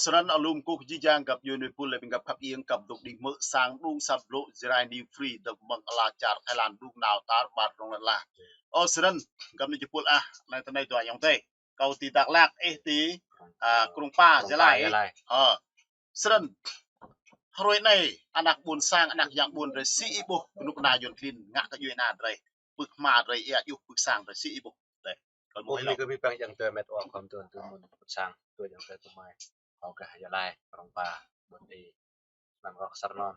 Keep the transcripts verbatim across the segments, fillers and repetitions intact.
Snăn alum kơ jih jang găp djuê nui pul lĕ ƀing găp khăp iêng găp dôk đĭ hmư̆ sang đung sap blŭ Jrai New Free dơ̆ng mơ̆ng ala čar Thái Lan đung nao tar ƀar rŏng lĕ lah. Ơ snăn găp nui jih pul ah, anai tơ anai dua ayŏng adơi. Kâo ti Dak Lak, ih ti, a, Krông Pa, Krông Gia Pa, Lai, Gia Lai. Ơ. Snăn hrơi anai anak ƀuôn sang, anak yang ƀuôn drei si ih ƀuh kơnuk kơna yuăn klin ngă kơ djuê ana drei, pưk hma drei, ia juh pưk sang drei si ih ƀuh. Drei. Kơ Ơ, mơ̆ anai ih lŏ. Kơ ƀing ayŏng adơi met wa khom tuan tu mơ̆n pưk sang, tu ayŏng adơi tu mai. Kâo gah Gia Lai, Krông Pa, ƀuôn ih. Năm kâo sar non.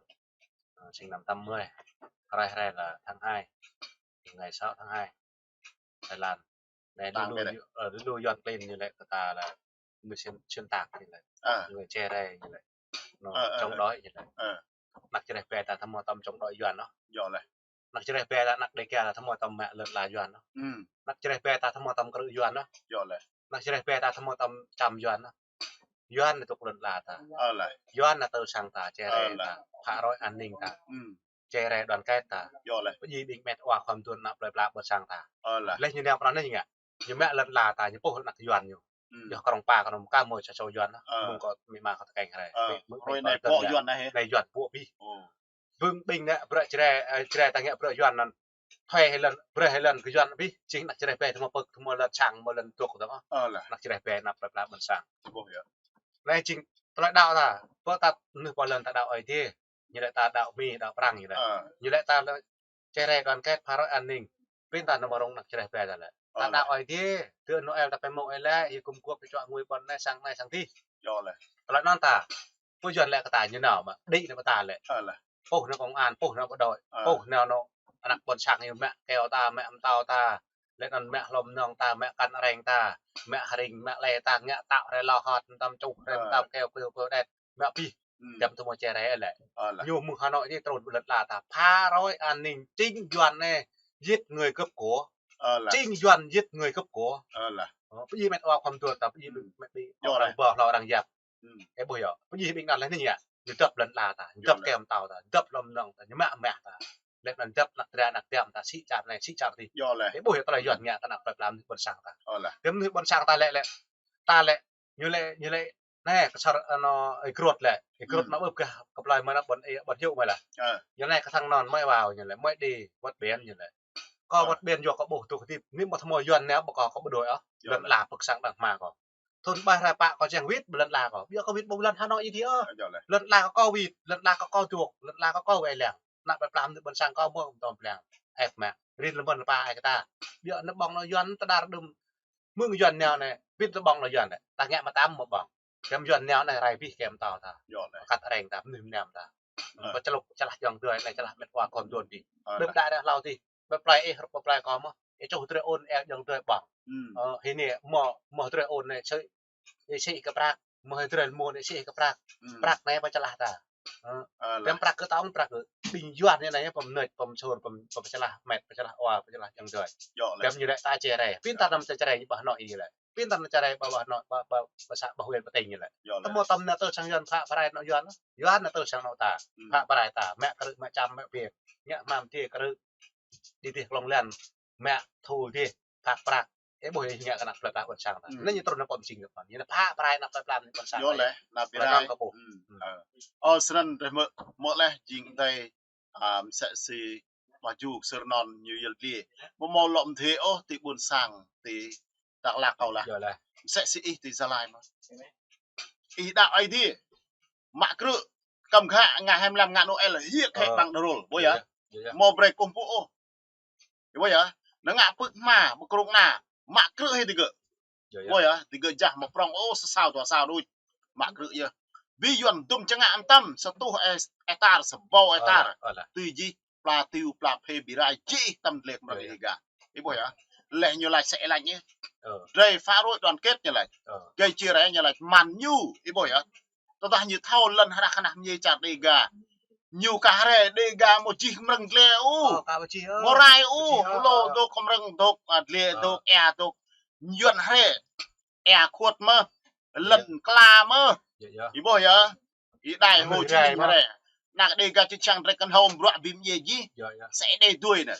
Ơ, sinh năm tám mươi. Hrơi hrơi là tháng hai. Ngày sáu tháng hai. Thái Lan. Anai lu lu, ơ, lu lu yuăn klin ñu lĕ kơ ta là người xuyên, xuyên tạc ñu lĕ. Ơ. Người che rai ñu lĕ. Nó chống đối ñu lĕ. Ơ. Anăk čơreh ƀe ta thâo mơ̆ tăm chống đối yuăn ôh. Anăk čơreh ƀe ta anăk Đêga ta thâo mơ̆ tăm mă lŏn ala yuăn ôh. Anăk čơreh ƀe ta thâo mơ̆ tăm krư̆ yuăn ôh. Anăk čơreh ƀe ta thâo mơ̆ tăm čăm yuăn ôh. Yuăn ñu tŭk lŏn ala ta. Yuăn ñu tơ sang ta, che rai ta, phá rối an ninh ta. Che rai đoàn kết ta. Pơjing ƀing met wa khom tuan anăk plơi pla ƀuôn sang ta. Leh ñu nao pran anai ñu ngă. Ñu mă lŏn ala ta, ñu pŭ anăk yuăn ñu. Yua Krông Pa kơ nôm ka môi sa sô yuăn. Mơ̆ng kơ mĭ ma kơ tơkeng rai. Mơ̆ng hrơi anai pô yuăn anai hĕ. Anai yuăn pô ƀih. Ƀing ƀing anai bruă čơreh, ơ, čơreh ta ngă bruă yuăn anăn. Thuê hĭ lŏn, brơi hĭ lŏn kơ yuăn ƀih, jing anăk čơreh ƀe thâo mơ̆ pơk, thâo mơ̆ lŏn sang, mơ̆ lŏn dôk dơ̆ng. Anăk čơreh ƀe anăk plơi pla ƀuôn sang. Anai jing tơlơi đaŏ ta, pơ ta nưh pơ lŏn ta đaŏ Ơi Adai. Ñu lĕ ta đaŏ Mi, đaŏ Prăng ñu lĕ. Ñu lĕ ta lĕ čơreh đoàn kết, phá rối an ninh. Pin ta nao mơ̆ rŏng anăk čơreh ƀe ta lĕ. Ta đaŏ Ơi Adai, tơ Noel ta pơmŏ ih lĕ, ih gum guôp čuă ngui ƀôn anai sang anai sang adih. Tơlơi anăn ta. Pô yuăn lĕ kơ ta ñu nao mă, đĭ nao pơ ta lĕ. Pô nao công an, pô nao bộ đội, pô nao nao anăk ƀuôn sang ñu mă keo ta, mă mtao ta, lĕ anăn mă hlô mnơ̆ng ta, mă kăn areng ta, mă hring, mă lĕ ta ngă tao hrơi lŏ hŏt, mtam čuh hrơi, mtam keo keo keo đet, mă ƀih. Dăm tơ mơ̆ čơreh lĕ. Ñu mơ̆ng Hà Nội đi trôn lŏn ala ta. Phá rối an ninh, chính yuăn anai giết người cướp của. Chính yuăn giết người cướp của. Ơ, pơjing met wa khom tuan ta, pơjing met ƀih, arăng ƀơ̆ hlô arăng yap. Ơ, ƀuh yơh. Pơjing ƀing anăn leh anai ñu. Ñu dăp lŏn ala ta, ñu dăp keo mtao ta, dăp hlô mnơ̆ng ta, ñu mă mah ta. Lĕ anăn dăp anăk dra anăk dam ta, sĭ čar anai, sĭ čar adih. Ơ, ƀuh yơh tơlơi yuăn ngă kơ anăk plơi pla mnuih ƀuôn sang ta. Leh tơm mnuih ƀuôn sang ta lĕ, lĕ, ta lĕ, ñu lĕ, ñu lĕ, anai, kơ sar, ano, ih grot lĕ. Ih grot nao ƀuh gah kơ plơi mơ̆ anăk ƀuôn, ih, ƀuôn hiu mơ̆ lah. Ñu anai kơ thăng non mơi wao ñu lĕ, mơi đi, wăt ƀen ñu lĕ. Kơ wăt ƀen yua kơ ƀuh dôk hơdip, anai mơ̆ thâo mơ̆ yuăn anai ƀu kơ kơ bộ đội ôh. Lŏn ala pơk sang đang hma kơ. Thun ƀai hrơi pă kơ jing wĭt ƀơi lŏn ala kơ. Ƀiă kơ wĭt ƀơi lŏn Hà Nội ih dih ôh. Lŏn ala kơ kơ wĭt, lŏn ala kơ kơ dôk, lŏn ala kơ kơ wai lăng. Anăk plơi pla mnuih ƀuôn sang kơ mơ̆ tơm plang. Ĕp mă. Rin lơmơ̆n lơpa ai kơ ta. Ƀiă anai ƀơ̆ng nao yuăn tơdar đưm. Mơ̆ng yuăn nao anai, pin tơ ƀơ̆ng nao yuăn anai. Ta ngă mă tam mơ̆ ƀơ̆ng. Kăm yuăn nao anai rai ƀih keo mtao ta. Kăt areng ta, mnuih mnam ta. Pơčlŭk čơlah ayŏng adơi anai čơlah met wa khom tuan adih. Đưm đă đă hlâo adih. Ƀơi plơi ih, ƀơi plơi kâo mơ̆. Ih čuh drơi ôn, ih ayŏng adơi ƀơ̆ng. Ơ, hĭ anai mơ̆, mơ̆ drơi ôn anai sĭ, ih sĭ kơ prăk. Mơ̆ drơi môn ih sĭ kơ prăk. Prăk anai pơčơlah ta. Ơ, tơm prăk kơ tơ̆ng prăk kơ. Ƀing yuăn anai pơmnơč, pơmsur, pơm, pơčơlah met, pơčơlah wa, pơčơlah ayŏng adơi. Tơm ñu lĕ ta čơreh. Pin ta năm ta čơreh ƀơi Hà Nội ih lĕ. Pin ta năm čơreh ƀơi Hà Nội, ƀơi, ƀơi, ƀơi xã, ƀơi huyện, ƀơi tỉnh ñu lĕ. Tơm mơ̆ tơm nao tơ sang yuăn phă pơrai nao yuăn. Yuăn nao tơ sang nao ta. Phă pơrai ta, mă krư̆, mă čăm, mă ƀiă. Ngă hmam dih krư̆. Dih dih klŏng lăn. Mă thu dih, phă prăk. Ơ, ƀuh ih ngă kơ anăk plơi pla ƀuôn sang ta. Anai ñu trŭn nao pơm sing kơ pơm. Ñu nao phă pơrai anăk plơi pla ƀuôn sang ta. Leh, nao pơrai. Ơ, snăn drei mơ̆, mơ̆ leh jing adơi, a, msĕ si Mă jŭ sơr non ñu yăl dliê. Mơ̆ mâo lŏm dliê ôh ti ƀuôn sang ti Dak Lak kâo lah. Msĕ si ih ti Gia Lai mơ̆. Ih đaŏ Ơi Adai. Mă krư̆ kăm ghă ngă hem lam ngă Noel hiêk hĕ ƀăng đơrôl. Ƀuh yơh. Mâo brơi kơkuh pơpŭ ôh. Ƀuh yơh. Nao ngă pưk hma, ƀu krŭng na. Mă krư̆ hĭ digơ̆. Ƀuh yơh, digơ̆ jah mă prŏng ôh, sa sao dua sao đôč. Mă krư̆ yơh. Bi yuăn dŭm čơngă mtam, sa tuh hê-, hektar, sa ƀâo hektar. Tui jih, pla tiu, pla phê, bi rai, jih tăm dlek mrâo ih gah. Ih ƀuh yơh. Leh ñu laĭ sĕ laĭ ñu. Drei phá rối đoàn kết ñu laĭ. Gay chia rẽ ñu laĭ man ñu. Ih ƀuh yơh. Tơdah ñu thâo lŏn hră kơnah mơñai čar Đêga. Ñu kah rai Đêga mâo jih mrơ̆ng dlê ôh. Mâo rai ôh. Lŏ dôk mrơ̆ng dôk, a, dlê dôk, ea dôk. Yuăn hrĕ. Ea khuôt mơ̆. Lŏn kla mơ̆. Ih ƀuh yơh. Ih đai Hồ Chí Minh hrĕ. Anăk Đêga čư̆ čhiăng drei kơnhôm bruă bi mơñai jih. Sĕ đe dui nă.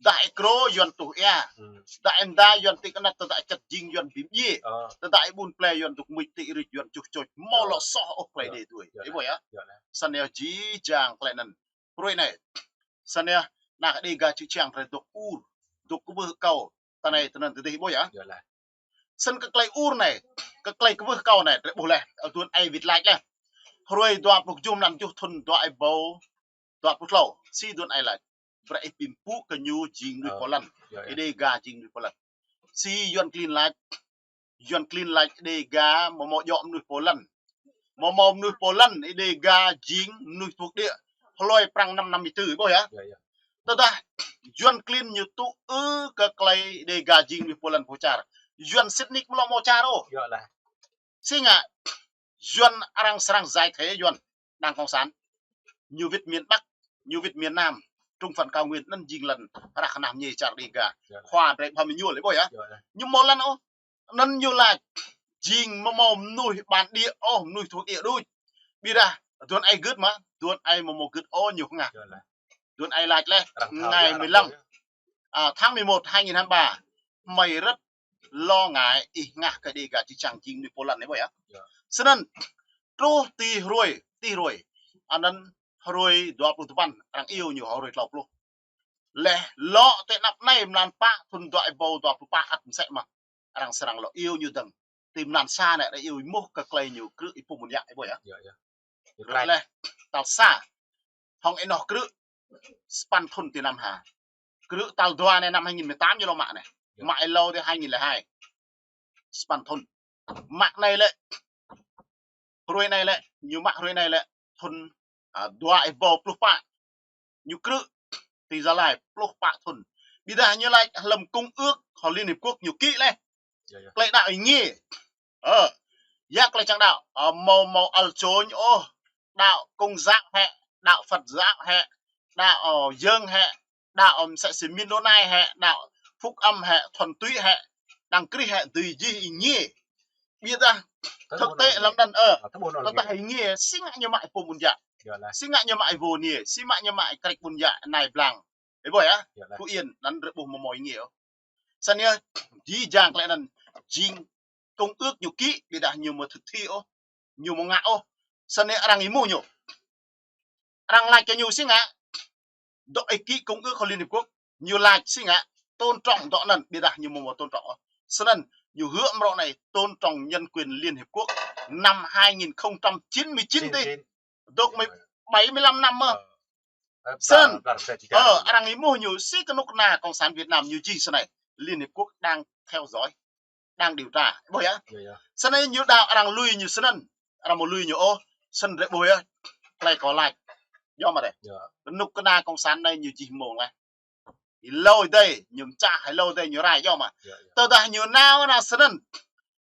Tơdah ih krô Yuan tuh ia. Hmm. Tơdah ih mda Yuan tĭ kơnăt, tơdah ih čăt jing Yuan bim djiê. Ơ. Tơdah ih ƀun plei Yuan dŏ mưč tĭ rưč Yuan čuh čôč. Mâo lŏ soh ôh plei đê tui. Ih ƀuh yơh. Snăn yơh jih jang klei anăn. Pruê anei. Snăn yơh, ană Đêga čư̆ čhiăng drei dŏ ur, dŏ kwưh akâo, tơ anei tơ anăn tơdih ƀuh yơh. Snăn kơ klei ur anei, kơ klei kwưh akâo anei, drei ƀuh leh, aduôn ai wĭt lač leh. Hruê dua pluh kjuh mlan kjuh thŭn dua êbâo dua pluh tlâo, si aduôn ai lač. Brei ih bi mpŭ kơ ñu jing mnuih pô lăn. Ih Đêga jing mnuih pô lăn. Si Yuan klin lač, Yuan klin lač Đêga amâo mâo djŏ mnuih pô lăn. Amâo mâo mnuih pô lăn, Ih Đêga jing mnuih thuộc địa. Hlơi prăng năm năm mươi tư, ƀuh yơh. Tơdah Yuan klin ñu tŭ ư kơ klei Đêga jing mnuih pô lăn pô čar. Yuan sĭt nik amâo lŏ mâo čar ôh. Si ngă, Yuan arăng srăng giải thể Yuan, đảng cộng sản. Ñu wĭt miền Bắc, ñu wĭt miền Nam, trung phần cao nguyên, anăn jing lăn hră kơ ană mñai čar Đêga. Khua drei ƀhăm ñu lĕ ƀuh yơh. Ñu mâo lăn ôh. Anăn ñu lač, jing amâo mâo mnuih bản địa ôh, mnuih thuộc địa đuč. Ƀiădah, aduôn ai gưt mơh, aduôn ai amâo mâo gưt ôh ñu hngah. Aduôn ai lač leh, ngày mười lăm, à, tháng mười một, hai nghìn hai mươi ba, hmei rất lo ngại ih hngah kơ Đêga čư̆ čhiăng jing mnuih pô lăn anei ƀuh yơh. Snăn, truh ti hruê, ti hruê. Anăn hruê dua pluh dua păn, arăng iêu ñu hruê tlâo pluh. Leh lŏ ti anăp anei mlan pă thŭn dua êbâo dua pluh pă ăt msĕ mơh. Arăng srăng lŏ iêu ñu dơ̆ng. Ti mlan sa anei arăng iêu êmuh kơ klei ñu krư̆ Y-Pum Ƀuôn Yă, ih ƀuh yơh. Krư̆ leh, tal sa. Hŏng ênoh krư̆, sa păn thŭn ti năm ha. Krư̆ tal dua anei năm hai nghìn mười tám ñu lŏ mă anei. Mă êlâo ti hai nghìn lẻ hai. Sa păn thŭn. Mă anei lĕ. Hruê anei lĕ, ñu mă hruê anei lĕ. Thŭn, à, dua êbâo pluh pă. Ñu krư̆ ti Gia Lai pluh pă thŭn. Ƀiădah ñu lač hlăm công ước hŏng Liên Hiệp Quốc ñu ký leh. Klei đăo êngiê. Ơ, ya klei čang đăo, ơ, amâo mâo ăl čôñ ôh, đăo Công giáo hĕ, đăo Phật giáo hĕ, đăo, ơ, Yuan hĕ, đăo, ơ, msĕ si Mennonite hĕ, đăo Phúc Âm hĕ, Thuần Túy hĕ, Đấng Christ hĕ, dưi jih êngiê. Ƀiădah thực tế hlăm anăn, ơ, tơdah êngiê, si ngă ñu mă Y-Pum Ƀuôn Yă. Si ngă ñu mă Y-Vô Niê, si ngă ñu mă Y-Krĕč Ƀuôn Yă, anei blang. Ih ƀuh yơh, Phú Yên, anăn drei ƀuh amâo mâo êngiê ôh. Snăn yơh, jih jang klei anăn, jing công ước ñu ký, ƀiădah ñu amâo thực thi ôh, ñu amâo ngă ôh. Snăn yơh arăng êmuh ñu. Arăng lač kơ ñu si ngă, dŏ ih ký công ước hŏng Liên Hiệp Quốc, ñu lač si ngă, tôn trọng dŏ anăn, ƀiădah ñu amâo mâo tôn trọng ôh. Snăn, ñu hư̆ mrâo anei tôn trọng nhân quyền Liên Hiệp Quốc năm hai nghìn không trăm chín mươi chín dih. Dŏ mơ̆ bảy mươi lăm năm mơh. Snăn, ơ, arăng êmuh ñu si kơnuk kơna Cộng sản Việt Nam ñu čih snei. Liên Hiệp Quốc đang theo dõi, đang điều tra. Ƀuh yơh. Snei ñu đăo arăng lui ñu snăn. Arăng amâo lui ñu ôh. Snăn drei ƀuh yơh. Klei kâo lač. Yơh mơh dih. Kơnuk kơna Cộng sản anei ñu čih mơ̆ng leh. Êlâo dih, ñu mčah, êlâo dih ñu rai, yơh mơh. Tơdah ñu nao nao snăn.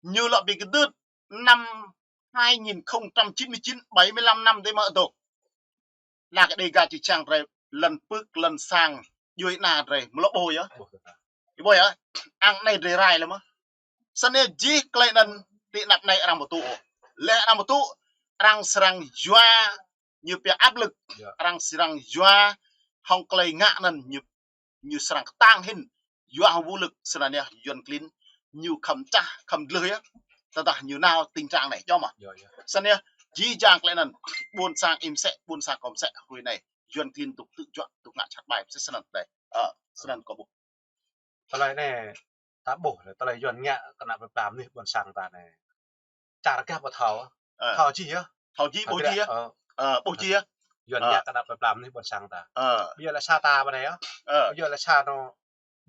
Ñu lŏ bi kơdưt năm hai nghìn không trăm chín mươi chín, bảy mươi lăm năm dih mơ̆ dŏ. Ană Đêga čư̆ čhiăng drei, lăn pưk, lăn sang, djuê ana drei, mlŏ ƀuh yơh. Ih ƀuh yơh, ang anei drei rai leh mơh. Snăn yơh jih klei anăn ti anăp anei arăng amâo tŭ. Leh arăng amâo tŭ, arăng srăng yua ñu pia áp lực. Arăng srăng yua hŏng klei ngă anăn ñu, ñu srăng ktang hĭn. Yua hŏng vũ lực snăn yơh Yuan klin ñu khăm čah, khăm dlưh yơh. Tơdah ñu nao tình trạng anei, yơh mơh. Snăn yơh, jih jang klei anăn, ƀuôn sang ih msĕ, ƀuôn sang kâo msĕ, hruê anei, Yuan klin dŏ tŭ juă, dŏ ngă jhat ƀai, msĕ snăn dih. Ơ, snăn kâo ƀuh. Tơlơi anei, ta ƀuh, tơlơi Yuan ngă kơ ană plei pla mnuih ƀuôn sang ta anei. Čar gah ƀu thâo. Ơ. Thâo jih yơh. Thâo jih, ƀuh jih yơh. Ơ, ƀuh jih yơh. Yuan ngă kơ ană plei pla mnuih ƀuôn sang ta. Ơ. Ƀiădah lĕ sa ta ƀơi anei yơh. Ơ. Ƀiădah lĕ sa anŏ,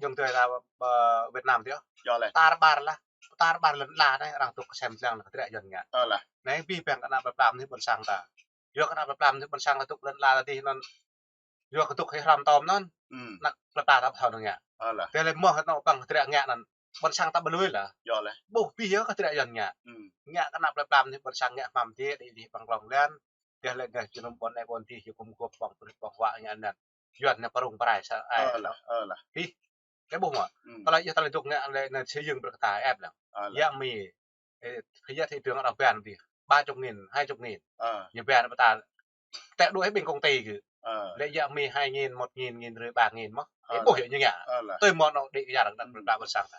jŏng tui ta, ơ, Việt Nam dih yơh. Yơh lĕ. Tar ƀar lah. Tar ƀar lăn ala anei, arăng dŏ kơsem dlăng kơ triă Yuan ngă. Ơ lah. Anei abih bang kơ ană plei pla mnuih ƀuôn sang ta. Yua kơ ană plei pla mnuih ƀuôn sang ta dŏ lăn ala dih anŭn. Yua kơ dŏ hĭ hrăm tơm anŭn. Ană plei pla ta ƀu thâo anŭn ngă. Ơ lah. Tơlơi mơ̆ anŏ păng kơ triă ngă anŭn. Ƀuôn sang ta ƀu lui lah. Yơh lah. Ƀuh abih yơh kơ triă Yuan ngă. Ngă kơ ană plei pla mnuih ƀuôn sang ngă hmăm dih, dih, dih păng klŏng lăn. Dih lĕ ngă jơnum ƀôn anei ƀôn dih, jơnum gŏp ƀơ̆ng prih ƀơ̆ng huă ngă anŭn. Yuan anai pơrŭng pơrai sa ai. Ơ lah, ơ lah. Abih. Kơ ƀuh mơ̆. Tơlơi yơh tơlơi dŏ ngă lĕ anŭn xây dựng brơi kơ ta ĕp lah. Ơ lah. Yă Mi. Ơ, yă thị trường arăng bán dih. Ba chục nghìn, hai chục nghìn. Ơ. Ñu bán ƀơi ta. Tĕ đuaĭ ƀing công ty kơ. Ơ. Lĕ yă Mi hai nghìn, một nghìn, nghìn rưỡi, ba nghìn mơ̆. Ơ, ƀuh yơh ñu ngă. Ơ lah. Tui mơ̆ anŏ đĭ yar ană plơi pla ƀôn sang ta.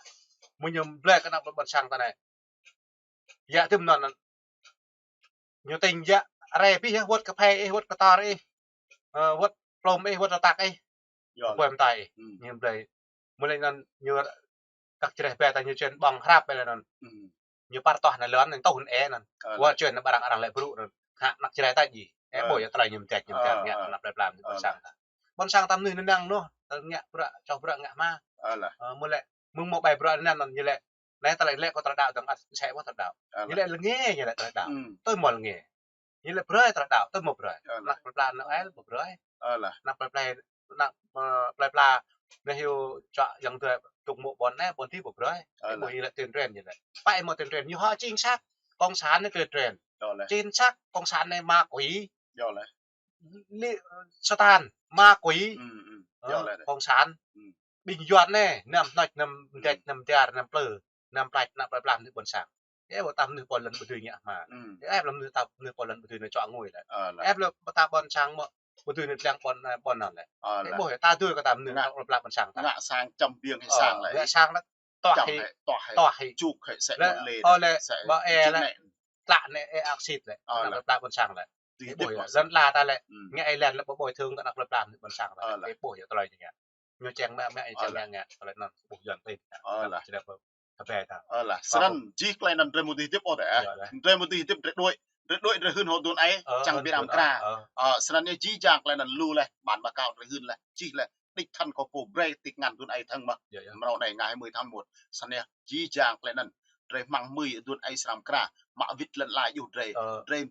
Mơ̆ ñu blơi kơ ană plơi pla ƀôn sang ta anai. Yă tơm anŭn anŭn. Ñu tĭng yă rai pih yơh, wơ̆t kơphê ih, wơ̆t kơtor ih. Ơ, wơ̆t plôm ih, wơ̆t rơtak ih. Yơh. Kơkuai mơtai ih. Hmm. Ñu blơi. Mơ̆ lĕ anŭn ñu kăk čreh ƀe ta ñu čen ƀơ̆ng hrăp ƀe lĕ anŭn. Hmm. Ñu păr toh anai lŏn anŭn, toh hun ê anŭn. Ơ, wơ̆t lah. Čen anai ƀă arăng lĕ brŭ anŭn. Hă anăk čreh ta ji. Ê, ơ, ƀuh yơh tơlơi ñu mơdĕt ñu mơdĕt, ơ, ngă, ơ, ană plơi pla ƀôn, ơ, sang lah. Ƀôn sang ta mơnuih anŭn anŭn noh, ta ngă bruă, čoh bruă ngă hmua. Ơ lah. Ơ, mơ̆ lĕ, mơ̆ng mơ̆ ƀai bruă anŭn anŭn ñu lĕ. Anai tơlơi lĕ kơ tơlơi đaŏ dơ̆ng ăt sĕ ƀuh tơlơi đaŏ. Ơ lah. Ñu lĕ lĕ ngă ñu lĕ tơlơi đaŏ. Hmm. Tui mơ̆ lĕ ngă. Ñu lĕ brơi tơlơi đaŏ, tui mơ̆ brơi. Ơ lah. Ană plơi pla Noel ƀu brơi. Ơ lah. Ană plơi pla, ană, ơ, plơi pla anai hyu čuă yang dua tung mơ̆ ƀôn anai, ƀôn adih ƀu brơi. Ơ lah. Ƀuh ñu lĕ tuyên truyền ñu lĕ. Pă mơ̆ tuyên truyền, ñu hŏ chính xác, cộng sản anai tuyên truyền. Ơ lah. Chính xác, cộng sản anai ma quỷ. Ơ lah. Li, Satan, ma quỷ. Hmm, hmm. Ơ, ơ, lĕ. Cộng sản. Hmm. Ƀing Yuan anai, anăm hnoč, anăm mơdĕt, hmm, anăm diar, anăm plư, anăm plač, ană plơi pla mơnuih ƀôn sang. Ê, ƀu tăm mơnuih pô lŏn ƀu dưi ngă hmua. Hmm. Ê, ƀu tăm mơnuih ta, mơnuih pô lŏn ƀu dưi anai čuă ngui lĕ. Ơ, lĕ. Ê, ƀu ta ƀôn sang mơ̆, ƀu dưi anai tlang ƀôn, ơ, ƀôn anŭn lĕ. Ơ, ê, lĕ. Ƀuh yơh, ta dưi kơ ta mơnuih, ngă, ană plơi pla ƀôn sang ta. Ngă sang čăm biêng hĭ, ơ, sang lĕ. Ngă sang lĕ. Toh hĭ. Čăm hĭ, toh hĭ. Toh hĭ. Čuk hĭ, sĕ lĕ, anŭn lĕ, ơ, lĕ, sĕ, ƀă ê čuk lĕ. Anai. Tlă anai, ê, aksit lĕ. Ơ, ană, lĕ. Plơi pla ƀôn sang lĕ. Ơ, ƀuh yơh, lŏn ala ta lĕ, hmm, ngă ê lĕ, lĕ ƀu bồi thường kơ ană plơi pla ƀôn sang ta. Ơ, lĕ. Ê, ƀuh yơh, tơlơi ñu ngă. Ñu čang mă, mă, ñu čang ngă, ngă. Ơ, lĕ. Tơlơi anŭn, ƀuh Yuan tĭng. Ơ, lĕ. Ơ, lĕ. Ơ, lĕ. Snăn, jih tơlơi anŭn drơi mơ̆ adih hơdip ôh tĕ. Ơ, lĕ. Drơi mơ̆ adih hơdip drơi đuaĭ. Drơi đuaĭ drơi hưn hŏ aduôn aê, ơ, čang ơ, bi răm kra. Ơ. Ơ, snăn yơh jih jang tơlơi anŭn lu leh, ƀan ƀa kâo drơi hưn leh, jih leh. Đĭ tơhan kâo pô brơi tĭk ngăn aduôn aê thơ̆ng mơ̆. Yơh, yơh. Mrâo anai ngă hai mươi tháng một. Snăn yơh, jih jang tơlơi anŭn. Drơi hmăng mơi aduôn aê srăm kra, mă wĭt lŏn ala yơh drơi. Ơ. Drơi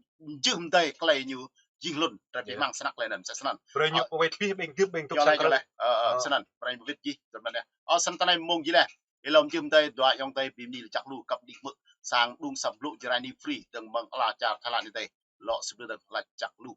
jưh mơdơi tơlơi ñu jing lŏn, drơi bi hmăng snăk tơlơi anŭn, sĕ snăn. Brơi ñu pơwĭt pih ƀing dĭp ƀing tŭk sang krư̆. Ơ, ơ, snăn. Brơi ñu pơwĭt jih, drơi anŭn yơh. Ơ, snăn tơlơi anai mơ̆ng jih leh. Ih lŏm jưh mơdơi, dua ayŏng adơi bi mni lač čăk lu kăp đĭ hmư̆. Sang đŭng săp blŭ Jrai Ni Free, dơ̆ng mơ̆ng ala čar Thái Lan adih. Lŏ sĭt ƀlư̆ dơ̆ng lač čăk lu.